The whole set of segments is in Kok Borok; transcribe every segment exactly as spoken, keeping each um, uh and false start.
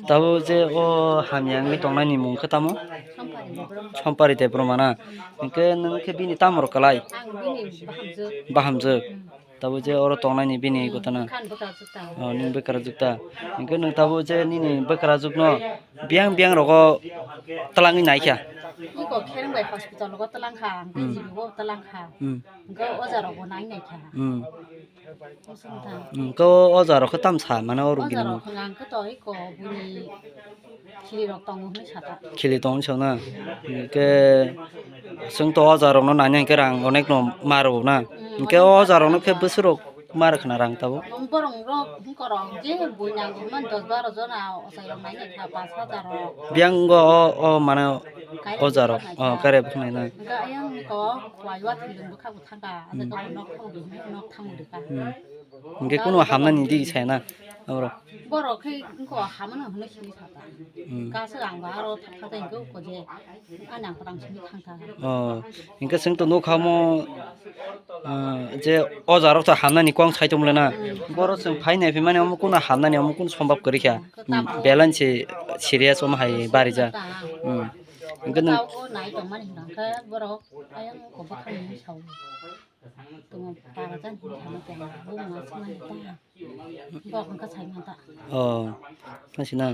Tabuk je o hamya wngwi tongnai ni mung khe tamo? Sompari Debbarma. Sompari Debbarma na? Hwnkhe nwng khe bini tamo rw kwlai? Ang bini bahamjwk. Bahamjwk. Hmm. Tabuk je oro tongnai ni bini gotana? Khan bwkrajwk ta. Oh, nini bwkrajwk ta. Hwnkhe nwng tabuk je nini bwkrajwk no biyang biyang rogo twlangwi naikha? Iko Khereng bai hospital rogo twlangkha, ang Hmm. G B o twlangkha. Hmm. Hwnkhe oja rogo nai naikha. Hmm. Hwnkhe o oja rok khe tamo sa mane o rugi ni mung? Oja rok hwnka hwnkhe to iko bini khili rok tongo hwnwi sa ta. Khili tongo sa na? Hwnkhe chwng to oja rok no nani hwnkhe rang onek no ma rw na? Hmm, hwnkhe onek o oja rok no khe bwswk rok ma rw khna rang tabuk? Borok rok hwnkhe rok je bui nango hwnmani dos baro jona ochai rok nai nai kha, pas hajar rok. Biyang o, o mane oja rok, o kare bwkhnai na? Hwnkhe ayang iko wai watwi rwng bwkha bwkha. Thangkha, Hmm. Ajak nok thang, nok thang rwkha. Hmm. Hwnkhe kuno hamnani di sai na, abro? Borok khe wngkha hamano hwnwi sini sakha. Hmm. Kaisa ang ba aro thak thak tei hwnkhe uko je ani ang kwrang simi thangkha. Oh, hwnkhe chwng to nukha mo, ah, je oja rok to hamnani kong sai tongmole na. Hmm. Borok chwng phai nai phi mani omo kuno hamnani omo kuno sombab kwrwi kha. Hmm, tamo. Belai se serious omo hai barijak. Hmm. Hwnkhe nwng Tamo nai tongmani hwnkhe borok ayang uko bwkhani hwnwi sao. Tongo para jani hinwi thangwi tongo. Buma swmani ta. Bok wngkha sai manta. Oh, hansina.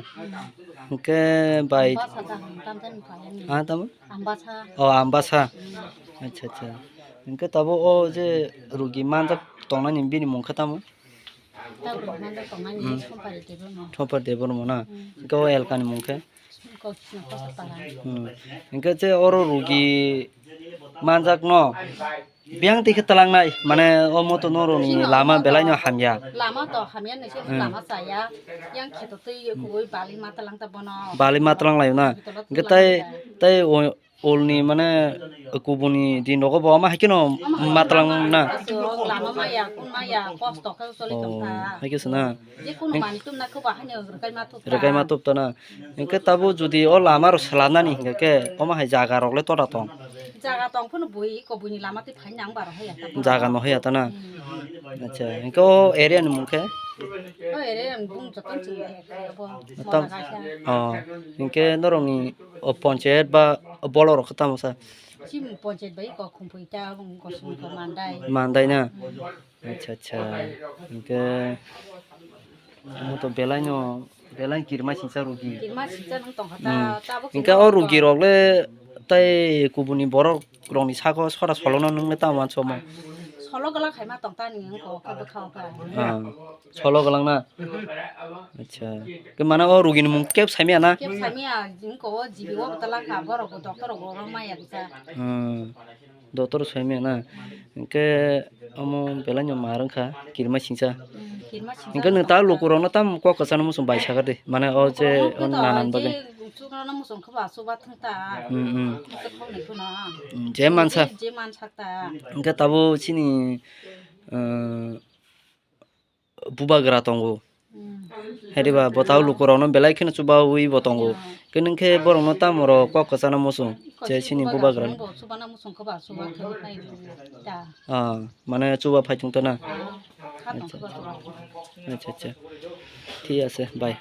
Hwnkhe bai. Ambasa ta hwn tam jani kaya ni. Ah, tamo? Ambasa. Oh, Ambasa. Hmm. Acha, acha. Hwnkhe tabuk o je rugi manjak tongnani bini mung khe tamo? Tabuk rugi manjak tongnani Hmm. Sompari Debbarma. Sompari Debbarma na? Hmm. Hwnkhe o elkani mung khe? Hwnkhe o Kishna Kosto Pala. Hmm. Hwnkhe je oro rugi manjak no. Biyang twi khe twlangnai, mane o moto norokni Chini lama omo belai no to hamya. Lama to hamya ni se Hmm. Lama chaya. Yang kheto twi kubui bali ma twlang ta bono. Bali ma twlang laio na. Bwtolo Hwnkhe twlang tai, ta. Tai o, olni mane kubuni din rogo bo ama hai kheno Ama hai ma twlang lama na. Lama maya, kun maya, kosto khe choli Oh, tong ta. Hai khe se na. Je kunu Hwnkhe manwi tumna khe ba haino rwkai ma tup ta. Rwkai ma tup ta na. Hwnkhe tabuk jodi o lama rok swlamnani hwnkhe khe omo hai jaga rok le tota tong? Jaga tong phano bui iko buini lama tei phaina ang baro haya ta. Jaga no haya ta na? Hmm. Acha, hwnkhe o area ni mung khe? O area ni bung joto chwng abo Tam-, Sola kaisa. Oh, hwnkhe norokni o ponchayat ba bolok rok khe tamo sa? Chini ponchayat bai iko Khumpui ta, bung Gosong ko Mandai. Mandai na? Hmm. Acha, acha. Hwnkhe omo to belai no, belai kirima singsa rugi. Kirima singsa nung tongkha ta, Hmm. Tabuk Hwnkhe khe o rugi rok le tai kubuni borok rokni sako sora solo no nung le tamo wanso mo. Solo gala khaima tong ta ni wngko khe bwkha o kha. Ah, solo galang na? Acha. Khe mane o rugi ni mung keb saimaya na? Keb saimaya, wngko o G B o bwtala kha, borok bo doctor rok oro maya kisa. Hmm. Dotor soimya na, hwnkhe omo belai no mar wngkha, kirima singsa. Hmm, kirima singsa Hwnkhe nwng wngkha. Ta lukurokno tamo kok kwchangno muchung bai sakha de, mane o je Lukurokno o nanan je bagwi. Chuknono muchung khe ba chuba thwng ta. Hmm, hmm. Hwnkhe thokni phano ang. Hmm, je mansa. Je, je mansak ta. Hwnkhe tabuk chini, uh, bubagra tongo. Hmm. Hariba botao lukurokno belai kheno chubawi bo tongo. Hmm. Khe nwng khe borokno tamo rok kok kwchana muchung. Kok je chini kwchana bubagra. Bo chubana muchung khe ba chuba thangwi phai ta. Ah, mane chuba phai thung ta na? Kha tong Acha. Khe ba chuba. Acha, acha. Thik ase, bye.